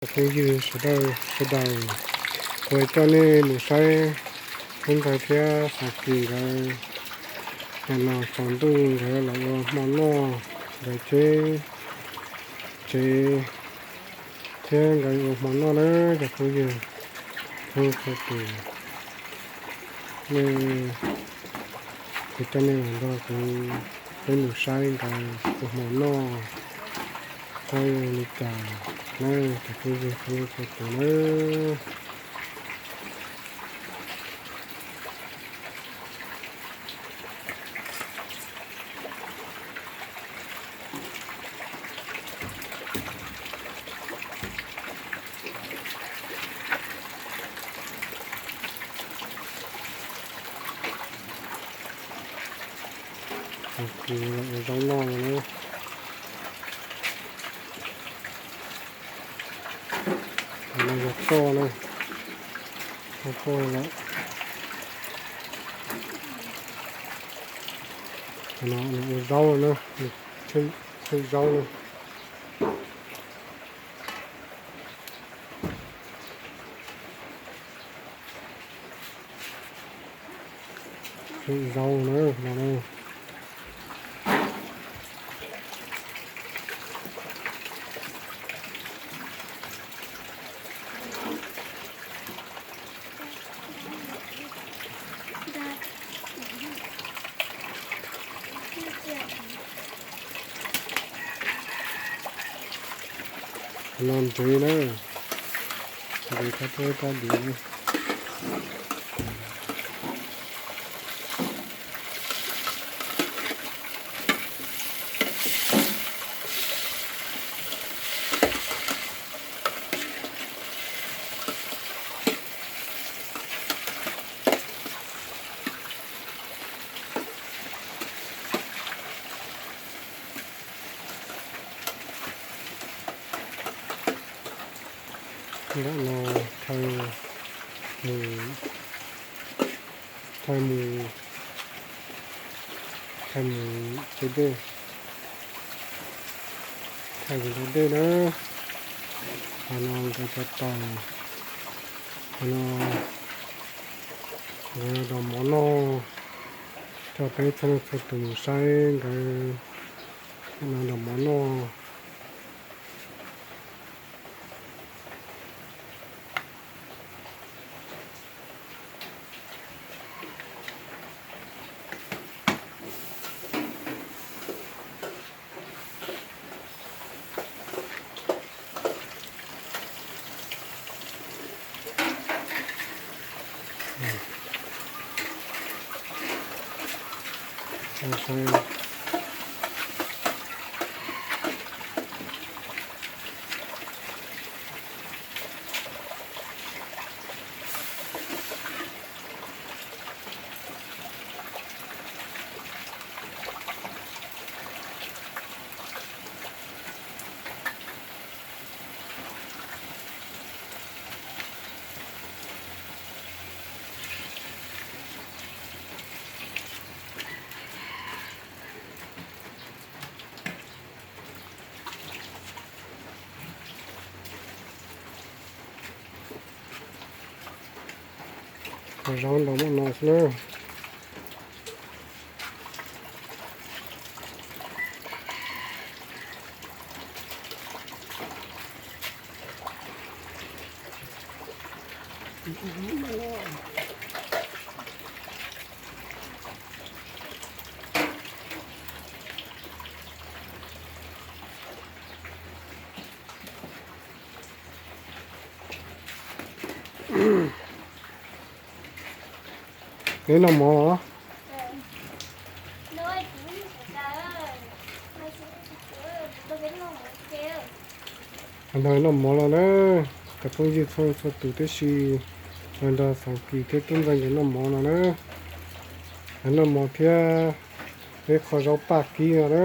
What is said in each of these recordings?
Phooj ywg sawv daws sawv daws, kuv coj nej mus saib tub ntxawg thiab Xav Kis nkawd nim no tsaus ntuj nkawd los ua hmo noj, nkawd ceb tsev thiab nkawd ua hmo noj na cov phooj ywg txhua leej txhua tus. Nej, kuv coj nej los nrog kuv, peb mus saib nkawd ua hmo noj saib li cas na cov phooj ywg txhua leej txhua tus na. Ua zaub noj no na. Qhov no yog toj na, toj toj lawm. Qhov no nws ua zaub na, nws tsheej zaub na. Tsheej zaub na, no na. No ntsev na, ntsev thab thab diav. Ntawm no thaij mus, thaij mus, thaij mus tsev dej, thaij mus ntov dej na. Qhov no nkawd cov taus, qhov no nkawd ntaus mov noj, coj peb txhua leej txhua tus mus saib nkawd no ntaus mov noj. Zaub ntaus mov no xwb na. Neb noj mov. Noj mov los na, cov phooj ywg txhua txhua tus tib si los nrog Xeev Kis thiab Tub Ntxawg nkawd noj mov no na. Nkawd noj mov thiab peb kho zaub paj kib no na.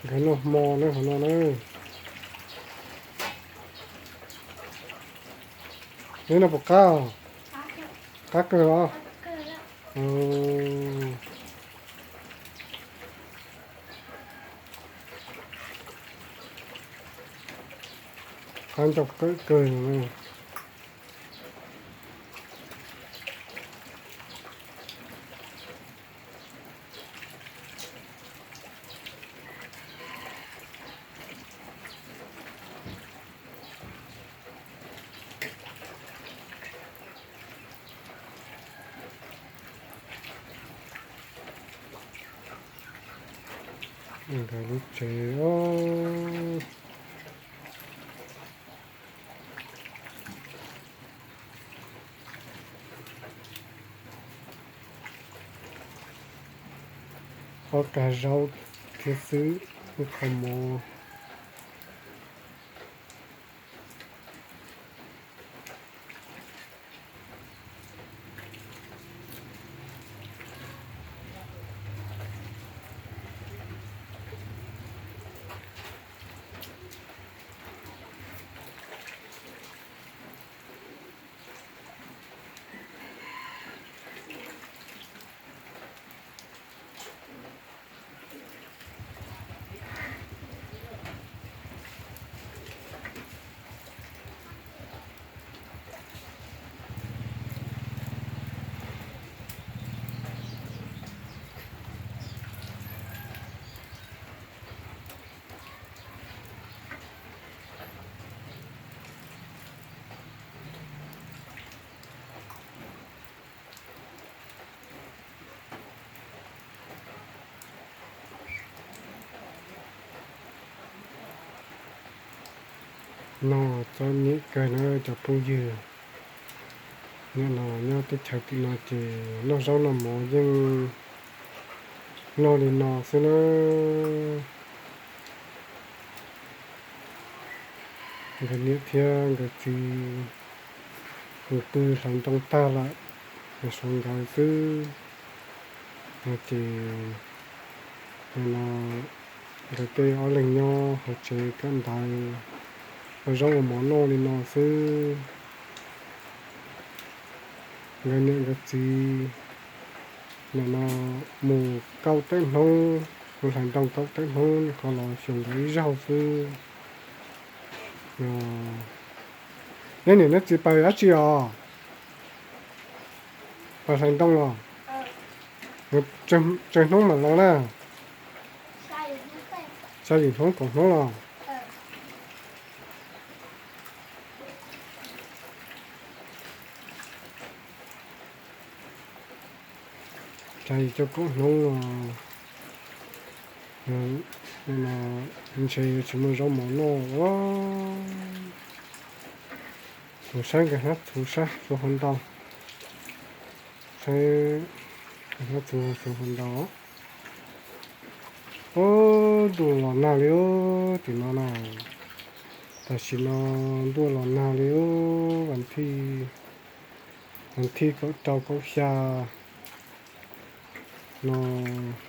Nkawd noj hmo na qhov no na. Neb noj puas qab? Qab kawg los? Qab ncauj kawg kawg no. Nkawd lub tsev os. Ob kab zaub thiab xwb, ib qho mov. No txom nyem kawg na cov phooj ywg. Nim no nyob teb chaws tim no ces noj zaub noj mov yeej noj li no xwb na. Nkawd niam thiab nkawd txiv mus pw hlais ntoo tag lawm, los so nkawd xwb. Ces no nkawd tej ob leeg nyob hauv tsev kab ntaiv, ua zaub ua mov noj li no xwb. Nkawd niam nkawd txiv nim no mus kaum tawm hnub, mus hlais ntoo kaum tawm hnub, nyuam qhuav los xyuas nkawd ib zaug xwb. Neb niam neb txiv pais dab tsi os? Pais hlais ntoo los? Tsawg hnub mam los na? Xya yim hnub kaum hnub los? Xya yim caum kaum hnub los, ntshe tsis muaj zaub mov noj. Mus saib nkawd hnab txhuv saib txhuv hauv ntau, saib nkawd hnab txhuv txhuv hauv ntau. Ub, ntuj los nag li ub tim no na. Tam sim no ntuj los nag li ub, vas thij, vas thij kaum rau kaum xya no,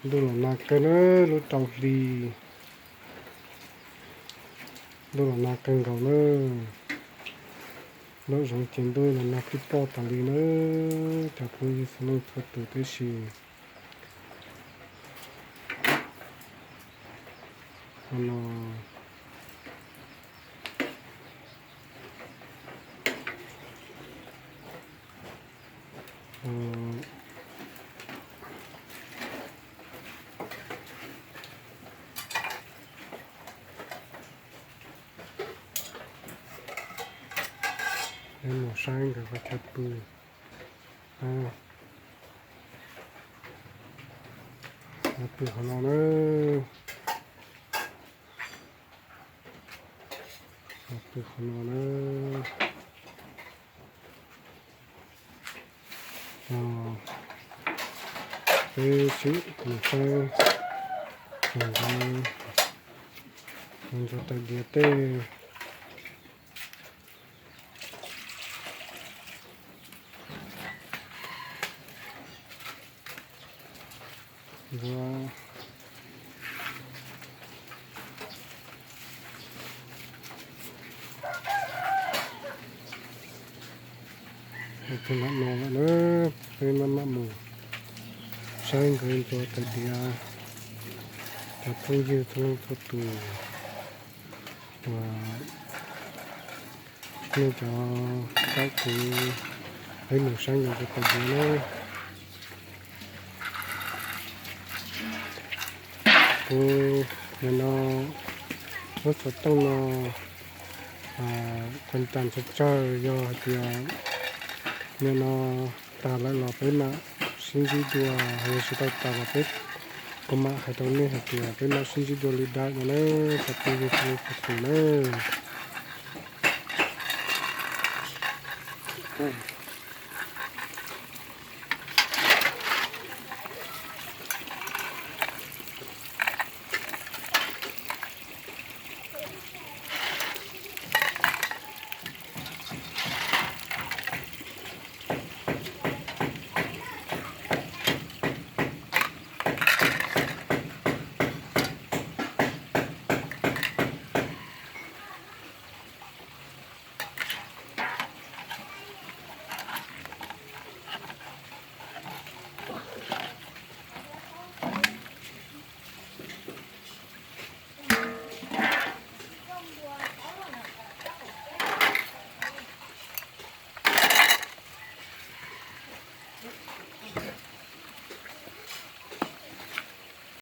ntuj los nag kawg na, lub rau hli. Ntuj los nag kawg nkaus na. Ntuj zoov ces ntuj los nag tij poj tas li na, cov phooj ywg txhua leej txhua tus tib si. Qhov no, peb mus saib nkawd qhov chaw pw. Pw qhov no na. Pw qhov no na. Peb sim mus saib ntxuav tais diav tej. Tus nam no lawm na, peb maj mam mus saib nkawd ntxuav tais diav, cov phooj ywg txhua leej txhua tus uas Nej cov saib kuv peb mus saib yos kuv tau dua na. Kuv nim no muab xov tooj no tha tas tsawg tsawg, yog hais tias nim no tas lawm los peb mam sib ntsib dua, yog tsis tau tas los peb, kuv mam hais rau nej hais tias peb mam sib ntsib dua li dawm no na, txog peb yug peb tus na.